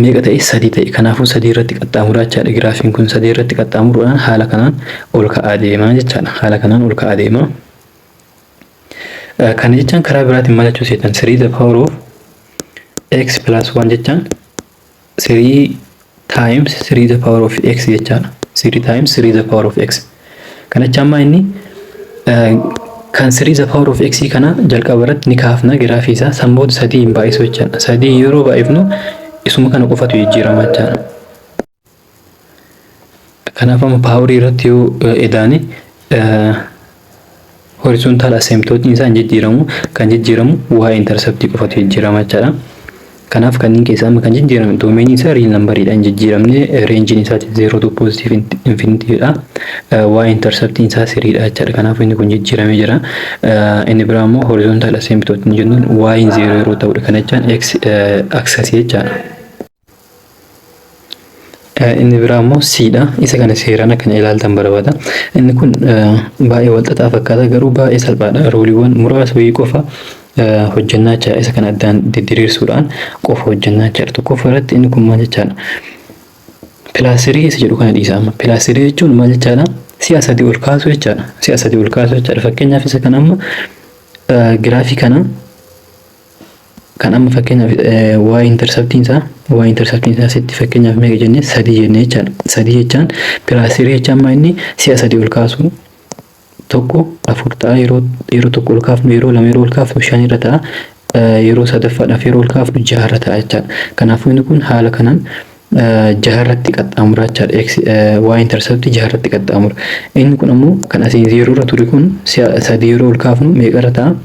meeqa ta'e? Sadii ta'e. Kanaafuu sadii irratti qaxxaamura jechaadha. Giraafiin kun sadii irratti qaxxaamuruudhaan haala kanaan ol ka'aa deema jechaadha. Haala kanaan ol ka'aa deema. Kana jechaan karaa biraatiin maal jechuu seetan? 3 the power of x plus 1 jechaan 3 times 3 the power of x jechaadha. 3 times 3 the power of x. Kana jechaan maa inni kan 3 the power of x kana jalqaba irratti ni kaafna giraafii isaa, san booda sadii hin baay'isu jechaadha. Sadii yeroo baay'ifnu isuma kana qofatu jijjiirama jechaadha. Kanaaf amma powerii irratti yoo edaane, horizontal asymptotiin isaa hin jijjiiramu, kan jijjiiramu y interceptii qofatu jijjiirama jechaadha. Kanaaf kanneen keessaa amma kan jijjiirame domainii isaa real numberiidha, hin jijjiiramne, rangeiin isaa 0 to positive infinitydha. Y interceptiin isaa threedha jechaadha. Kanaaf inni kun jijjiiramee jira. Inni biraa immoo horizontal asymptotiin jennuun y 0 yeroo ta'udha. Kana jechaan x axisii jechaadha. Inni biraa immoo C dha. Isa kana seeraan akkana ilaaltan barbaada. Inni kun baay'ee walxaxaa fakkaata, garuu baay'ee salphaadha. Ruleiiwwan muraasa wayii qofa hojjannaa jechaadha. Isa kana addaan didiriirsuudhaan qofa hojjannaa jechaadha. Tokkoffaa irratti inni kun maal jechaadha? Plus three isa jedhu kana dhiisa amma. Plus three jechuun maal jechaadha? Si'a sadii ol kaasuu jechaadha. Si'a sadii ol kaasuu jechaadha. Fakkeenyaaf isa kana amma giraafii kana kan amma fakkeenyaaf y interceptiin isaa sitti fakkeenyaaf meeqa jennee? Sadii jennee jechaadha. Sadii jechaan, plus three jechaan maa inni si'a sadii ol kaasu. Tokko afur ta'a, yeroo tokko ol kaafnu, yeroo lama yeroo ol kaafnu shan irra ta'a, yeroo sadaffaadhaaf yeroo ol kaafnu jaha irra ta'a jechaadha. Kanaafuu inni kun haala kanaan jaha irratti qaxxaamura jechaadha. X y interceptii jaha irratti qaxxaamura. Inni kun ammoo kan asiin zeeroo irra ture kun si'a sadii yeroo ol kaafnu meeqa irra ta'a?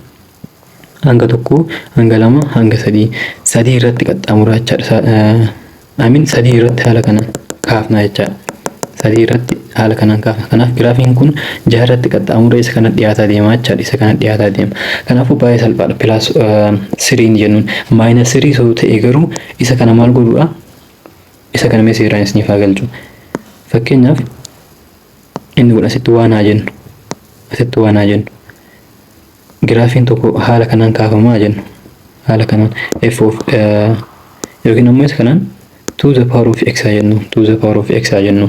Hanga tokko, hanga lama, hanga sadii, sadii irratti qaxxaamura jechaadha. Amin sadii irratti haala kanaan kaafna jechaadha. Sadii irratti haala kanaan kaafna. Kanaaf giraafiin kun jaha irratti qaxxaamura, isa kana dhiyaataa deema jechaadha. Isa kana dhiyaataa deema. Kanaafuu baay'ee salphaadha. Plus threen jennuun minus three osoo ta'e garuu isa kana maal godhuudha? Isa kana mee seeraan isiniif haa galchu. Fakkeenyaaf inni kun asitti waan haa jennu. Asitti waan haa jennu. Giraafiin tokko haala kanaan kaafamaa jennu. Haala kanaan f of yookiin ammoo isa kanaan 2 the power of x haa jennu. 2 the power of x haa jennu.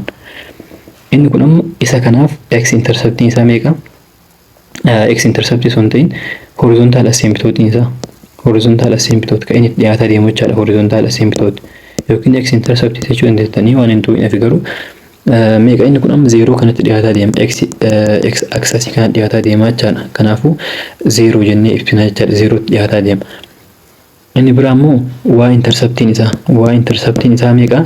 Inni kun ammoo isa kanaaf x interceptiin isaa meeqa? X interceptii osoo hin ta'in horizontal asymptotiin isaa, horizontal asymptote kan inni itti dhiyaataa deemu jechaadha. Horizontal asymptote yookiin x interceptii jechuu dandeettanii waan hin tuqneef. Garuu meeqa inni kun amma? Zeeroo kanatti dhiyaataa deema, x axisii kanatti dhiyaataa deema jechaadha. Kanaafuu zeeroo jennee ibsina jechaadha. Zeerootti dhiyaataa deema. Inni biraa immoo y interceptiin isaa meeqa?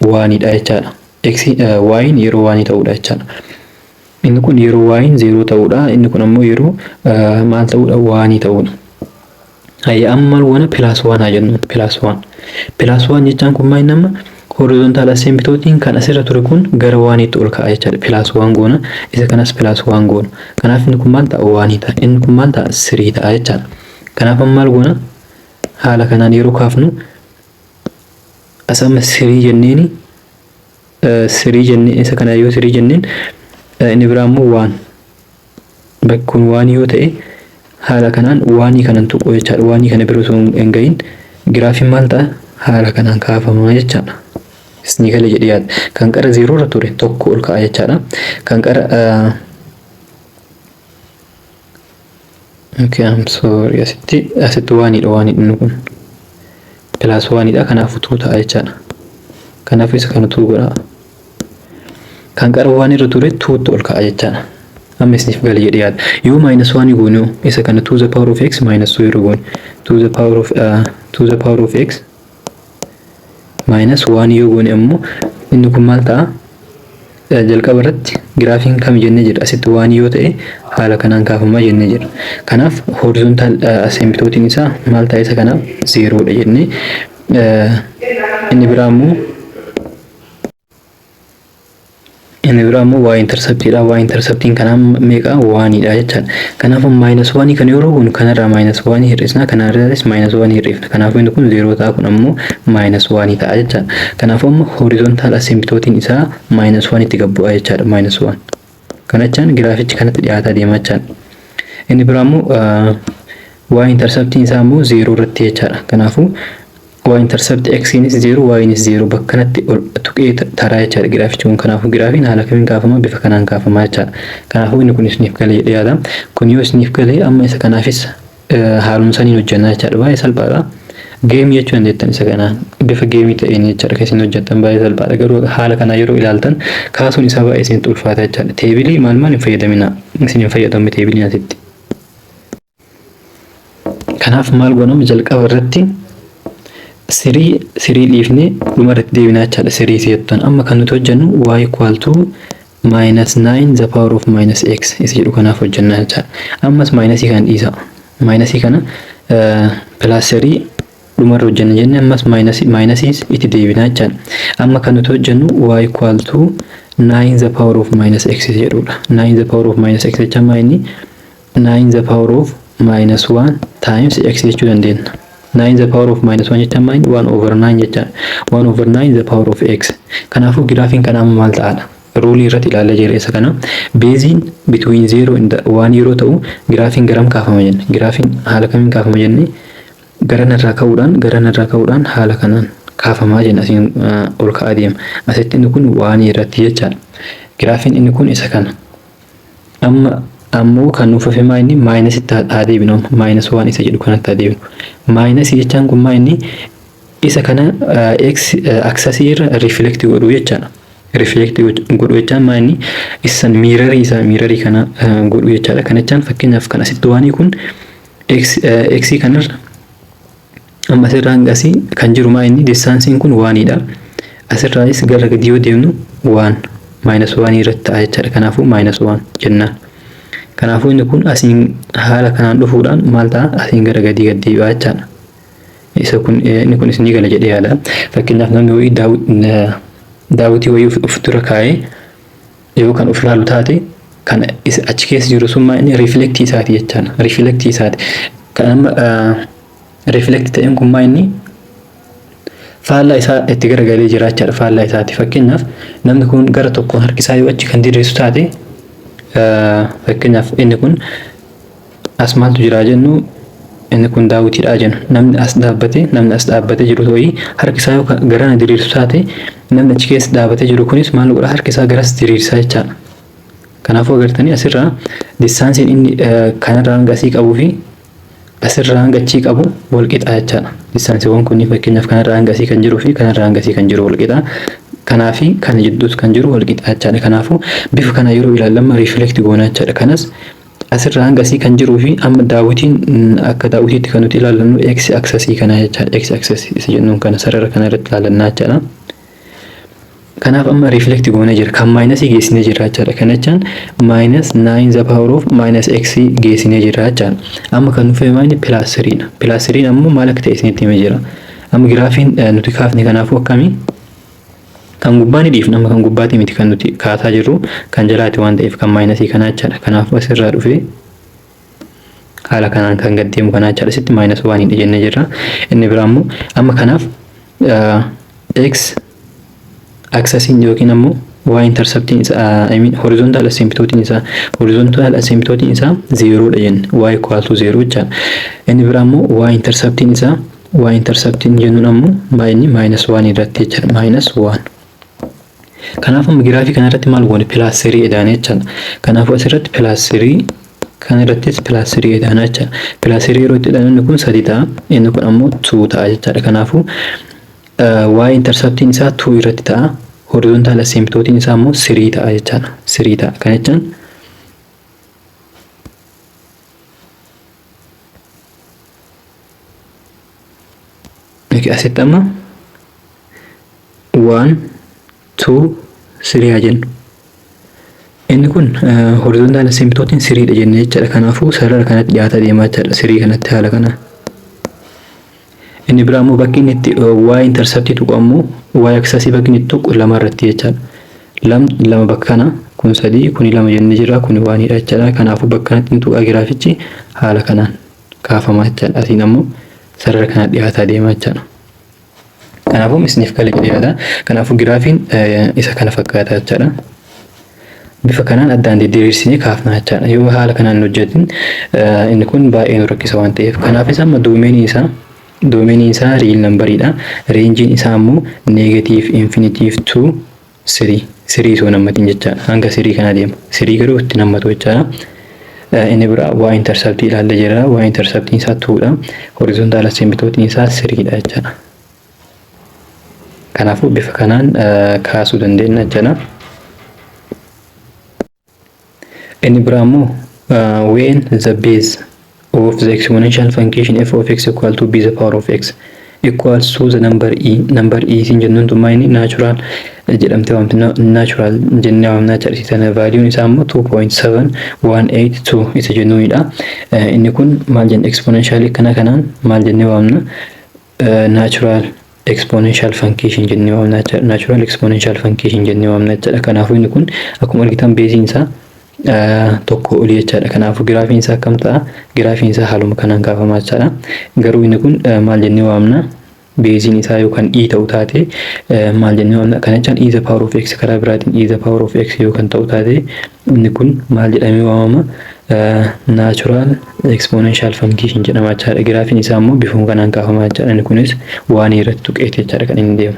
Oneidha jechaadha. X y'n yeroo oneii ta'uudha jechaadha. Inni kun yeroo y'n zeeroo ta'uudha. Inni kun ammoo yeroo maal ta'uudha? Oneii ta'uudha. Hayya, amma maal goona? Plus one haa jennu. Plus one. Plus one jechaan kun maal? Nama horizontal asymptotiin kan asirra ture kun gara oneiitti ol ka'a jechaadha. Plus one goona. Isa kanas plus one goona. Kanaaf inni kun maal ta'a? Oneii ta'a. Inni kun maal ta'a? Three ta'a jechaadha. Kanaaf amma maal goona? Haala kanaan yeroo kaafnu, as amma three jenneeni, three jennee, isa kana yoo three jenneen, inni biraa immoo one, bakki kun one yoo ta'e, haala kanaan oneii kanan tuqu jechaadha. Oneii kana bira osoo hin gahin giraafiin maal ta'a? Haala kanaan kaafamaa jechaadha. Isinii gala jedhee yaada. Kan qara zeeroo irra ture tokko ol ka'a jechaadha. Kan qara, okay, I'm sorry, asitti oneiidha, oneiidha. Inni kun plus oneiidha, kanaafuu two ta'a jechaadha. Kanaafuu isa kana two godha. Kan qara one irra ture twotti ol ka'a jechaadha. Amma isiniif gale jedhee yaada. Yoo minus 1 goone, isa kana 2 the power of x minus 2 yeroo goone, 2 the power of x minus 1 yoo goone ammoo inni kun maal ta'a? Jalqaba irratti giraafiin kam jennee jira? Asitti one yoo ta'e haala kanaan kaafamaa jennee jira. Kanaaf horizontal asymptoteiin isaa maal ta'a? Isa kanaaf zerodha jennee. Inni biraa immoo y interceptiidha. Y interceptiin kanaa meeqa? Oneiidha jechaadha. Kanaafuu minus oneii kan yeroo goonu kanarraa minus oneii hir'isna, kanarraas minus oneii hir'ifna. Kanaafuu inni kun zero ta'a, kun ammoo minus oneii ta'a jechaadha. Kanaafuu amma horizontal asymptoteiin isaa minus oneitti gad bu'a jechaadha. Minus one. Kana jechaan giraafichi kanatti dhiyaataa deema jechaadha. Inni biraa immoo y interceptiin isaa immoo zero irratti jechaadha. Kanaafuu y intercept x nis zero, y nis zero, bakka kanatti tuqee taraa jechaadha giraafichi kun. Kanaafuu giraafiin haala kamiin kaafama? Bifa kanaan kaafama jechaadha. Kanaafuu inni kun isiniif galee jedhee yaada. Kun yoo isiniif galee, amma isa kanaafis haaluma saniin hojjannaa jechaadha. Baay'ee salphaadha. Gameii jechuu dandeettan isa kanaan, bifa gameii ta'een jechaadha kan isin hojjettan. Baay'ee salphaadha, garuu haala kanaa yeroo ilaaltan kaasuun isaa baay'ee isinitti ulfaata jechaadha. Tableii maal maal hin fayyadamina, isin hin fayyadamne tableiin asitti. Kanaaf maal goonama? Jalqaba irratti three three dhiifnee dhuma irratti deebinaa jechaadha. Three seettan amma kan nuti hojjennu y equal to minus 9 the power of minus x isa jedhu kanaaf hojjennaa jechaadha. Ammas minusii kan dhiisa. Minusii kana plus three dhumarra hojjenna jenne, ammas minusiis itti deebinaa jechaadha. Amma kan nuti hojjennu y equal to 9 the power of minus x isa jedhudha. 9 the power of minus x jechaan maa inni? 9 the power of minus 1 times x jechuu dandeenya. 9 the power of minus 1 jechaan maa inni? 1 over 9 jechaadha. 1 over 9 the power of x. Kanaafuu giraafiin kana amma maal ta'aadha? Ruleii irratti ilaallee jira isa kana. Baseiin between 0 and 1 yeroo ta'u giraafiin garam kaafama jenne? Giraafiin haala kamiin kaafama jenne? Garanarraa ka'uudhaan haala kanaan kaafamaa jenna, asiin ol ka'aa deema. Asitti inni kun one irratti jechaadha. Giraafiin inni kun isa kana. Amma ammoo kan nuuf hafe maa inni? Minusitti haa deebinu amma, minus one isa jedhu kanatti haa deebinu. Minusii jechaan kun maa inni? Isa kana x axisii irra reflect godhuu jechaadha. Reflect godhuu jechaan maa inni? Isan mirrorii isaa, mirrorii kana godhuu jechaadha. Kana jechaan fakkeenyaaf kan asitti oneii kun x x kanarra amma asirraa hanga asii kan jiru maa inni? Distanceiin kun oneiidha. Asirraayis gara gadi yoo deemnu one, minus oneii irratti ta'a jechaadha. Kanaafuu minus one jennaan. Kanaafuu inni kun asiin haala kanaan dhufuudhaan maal ta'a? Asiin gara gadii gad deebi'a jechaadha. Isa kun, inni kun isinii gala jedhee yaada. Fakkeenyaaf namni wayii daawwitii wayii of dura kaa'ee yoo kan of ilaalu taate, kan achi keessa jiru sun maa inni? Reflectii isaati jechaadha. Reflectii isaati. Kan amma reflect ta'een kun maa inni? Faallaa isaa itti garagalee jira jechaadha, faallaa isaati. Fakkeenyaaf namni kun gara tokkoon harki isaa yoo achi kan diriirsu taate, fakkeenyaaf inni kun as maaltu jira jennu, inni kun daawwitiidha jennu, namni as dhaabbatee jiru wayii harki isaa yoo garana diriirsu taate, namni achi keessa dhaabbatee jiru kunis maal godha? Harki isaa garas diriirsa jechaadha. Kanaafuu agartanii asirraa distanceiin inni kanarraa hanga asii qabuu fi asirraa hanga achii qabu wal qixa jechaadha. Distanceiiwwan kunniin fakkeenyaaf kanarraa hanga asii kan jiruu fi kanarraa hanga asii kan jiru wal qixa. Kanaa fi kana jidduus kan jiru wal qixa jechaadha. Kanaafuu bifa kana yeroo ilaallamu reflect goona jechaadha. Kanas asirraa hanga asii kan jiruu fi amma daawwitiin akka daawwitiitti kan nuti ilaallannu x axisii kana jechaadha. X axisii isa jennuun kana sarara kana irratti ilaallannaa jechaadha. Kanaaf amma reflect goonee jira. Kan minusii geessinee jira jechaadha. Kana jechaan minus 9 the power of minus x geessinee jira jechaadha. Amma kan nuuf himaa inni plus 3dha. Plus 3 ammoo maal akka ta'e isinitti himee jira. Amma giraafiin nuti kaafne kanaafuu akkamii? Kan gubbaa ni dhiifna, amma kan gubbaati miti kan nuti kaasaa jirru, kan jalaati waan ta'eef kan minusii kanaa jechaadha. Kanaafuu asirraa dhufee haala kanaan kan gad deemu kanaa jechaadha. Asitti minus oneiidha jennee jirra. Inni biraa immoo amma kanaaf x axisiin yookiin ammoo y interceptiin isaa, I mean horizontal asymptotiin isaa, horizontal asymptotiin isaa zerodha jenne, y equal to zero jechaadha. Inni biraa immoo y interceptiin isaa, y interceptiin jennuun ammoo maa inni? Minus one irratti jechaadha, minus one. Kanaaf amma giraafii kana irratti maal goone? Plus three edaane jechaadha. Kanaafuu asirratti plus three, kan irrattis plus three edaana jechaadha. Plus three yeroo itti edaanu inni kun sadi ta'a, inni kun ammoo two ta'a jechaadha. Kanaafuu y interceptiin isaa two irratti ta'a. Horizontal asymptotiin isaa immoo three ta'a jechaadha. Three ta'a. Kana jechaan Asitti amma 1, 2, 3 haa jennu. Inni kun horizontal asymptotiin threedha jennee jechaadha. Kanaafuu sarara kanatti dhiyaata deemaa jechaadha. Three kanatti haala kanaan. Inni biraa immoo bakki inni itti y interceptii tuqu ammoo y axisii bakki inni itti tuqu lama irratti jechaadha. Lama bakka kana, kun sadii, kuni lama jennee jira, kuni onedha jechaadha. Kanaafuu bakka kanatti inni tuqaa giraafichi haala kanaan kaafamaa jechaadha. Asiin ammoo sarara kana dhiyaataa deemaa jechaadha. Kanaafuu isiniif galee dhiyaata. Kanaafuu giraafiin isa kana fakkaata jechaadha. Bifa kanaan addaan diriirsinee kaafna jechaadha. Yoo haala kanaan hin hojjetin inni kun baay'ee nu rakkisa waan ta'eef. Kanaafis amma domainiin isaa real numberiidha. Rangeiin isaa ammoo negative infinity to three. Three osoo nammatiin jechaadha. Hanga three kana deema. Three garuu itti nammatu jechaadha. Inni biraa y interceptii ilaallee jira. Y interceptiin isaa twodha. Horizontal asymptotiin isaa threedha jechaadha. Kanaafuu bifa kanaan kaasuu dandeenya jechaadha. Inni biraa immoo when the base of the exponential function f of x equal to b the power of x equals to the number e. Number e isin jennuun tummaa inni natural jedhamtee waamti, natural jennee waamnaa jechaadha. Sana valueun isaa immoo 2.7182 isa jennuunidha. Inni kun maal jenna? Exponential kana kanaan maal jennee waamna? Natural exponential function jennee waamna jechaadha. Natural exponential function jennee waamna jechaadha. Kanaafuu inni kun akkuma argitan baseiin isaa tokko olii jechaadha. Kanaafuu giraafiin isaa akkam ta'a? Giraafiin isaa haaluma kanaan kaafamaa jechaadha. Garuu inni kun maal jennee waamna? Baseiin isaa yookaan e ta'u taate maal jennee waamna? Kana jechaan e the power of x, karaa biraatiin e the power of x yoo kan ta'u taate inni kun maal jedhamee waamama? Natural exponential function jedhama jechaadha. Giraafiin isaa immoo bifuma kanaan kaafamaa jechaadha. Inni kunis one irratti tuqeeti jechaadha kan inni deemu.